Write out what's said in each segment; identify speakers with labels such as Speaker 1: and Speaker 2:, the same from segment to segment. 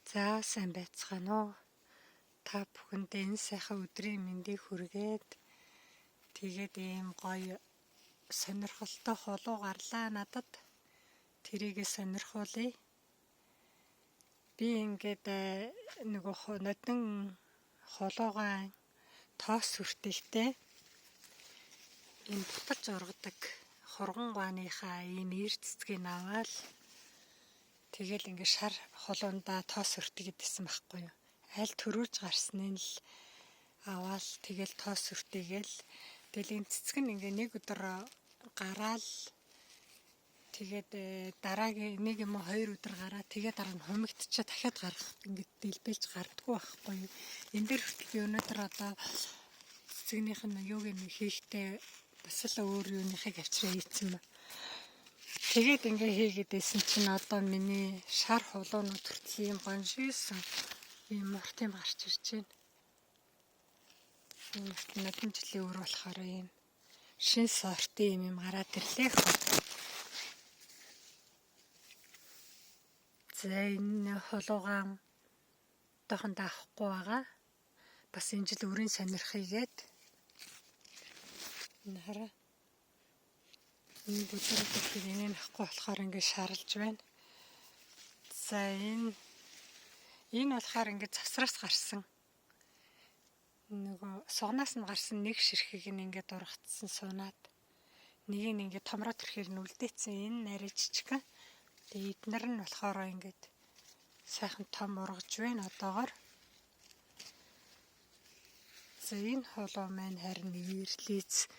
Speaker 1: За сайн байцгаана уу? Та бүхэнд энэ сайхан өдрийн мэндийг хүргээд тэгээд ийм гоё сонирхолтой хулуу гарлаа надад. Тэрийгэ сонирхуулъя. Би ингээд нөгөө нодон хулуугаан тоос хүртэхтэй ийм бутарч ургадаг хурган гааныхаа ийм эр цэцгийг аваад тэгэл ингээд шар хулуунда тоос өртөгээд исэн байхгүй юу. Аль төрүүлж гарсныг л аваад тэгэл тоос өртөгээл тэгэл энэ цэцэг нь ингээд нэг өдөр гараал тэгээд дараагийн нэг юм уу хоёр өдөр гараа тэгээд дараа нь хумигдчихэ дахиад гарах ингээд дэлбэлж гардггүй байхгүй юу. Энэ дээр хүртэл би өнөөдөр одоо цэцэгнийх нь юуг юм хийхдээ бас л өөр юуныхыг авчраа хийцэн ба. Тэгээд ингээ хийгээд байсан чинь одоо миний шар хулуунууд хүртэл ийм гоншижсэн ийм мурт юм гарч ирж байна. Энэ нодон жилийн өр болохоор ийм шин сортын юм гараад ирлээ. За энэ хулуугаан одоохондоо авахгүй байгаа. Бас энэ жил өрийн сонирхъя гээд энэ хараа. Энэ бүдэр бүдэр энийг авахгүй болохоор ингэ шаарлж байна. За энэ болохоор ингэ завсраас гарсан. Нөгөө сугнаас нь гарсан нэг ширхэг нь ингээд ургацсан сунаад нэг нь ингээд томроо төрхээр нь үлдээсэн. Энэ нарийн жижигхэн. Тэгээ эднэр нь болохоор ингээд сайхан том ургаж байна одоогор. За энэ хулуу маань харин ирлийц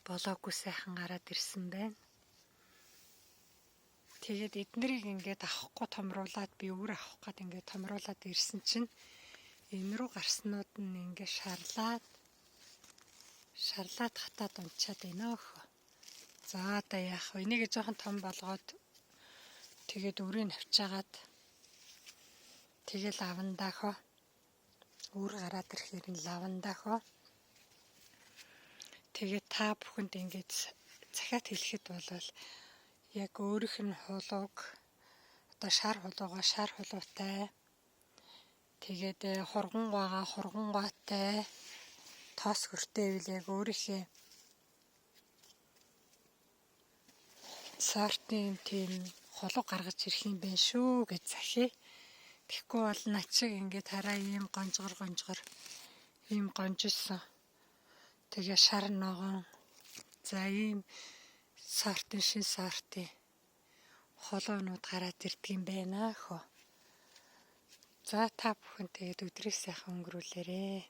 Speaker 1: болоогүй сайхан гараад ирсэн байна. Тэгээд эднэрийг ингээд авахгүй томруулад би өөр авах гээд ингээд томруулад ирсэн чинь энэ рүү гарснууд нь ингээд шарлаад хатаад унчаад байна өхөө. За одоо яах вэ? Энийг жоохон том болгоод тэгээд өрийг авчаагаад тэгэл авандаа хөө. Үр гараад ирэхээр нь лавандаа хөө. Тэгээд та бүхэнд ингээд захиат хэлэхэд бол яг өөрийнх нь хулууг одоо шар хулуугаа шар хулуутай, тэгээд хурган гаагаа хурган гаатай, тоос хөртэй байвал яг өөрийнхөө сортын тийм хулуу гаргаж ирэх юм байна шүү гэж захиа. Тэгэхгүй бол над шиг ингээд хараа ийм гонжгор ийм гонжсон. Тэгээ шар ногоон. За ийм сортын шин сортын хулуунууд гараад ирдэг юм байна хөө. За та бүхэн тэгээд өдрийг сайхан өнгөрүүлээрэй.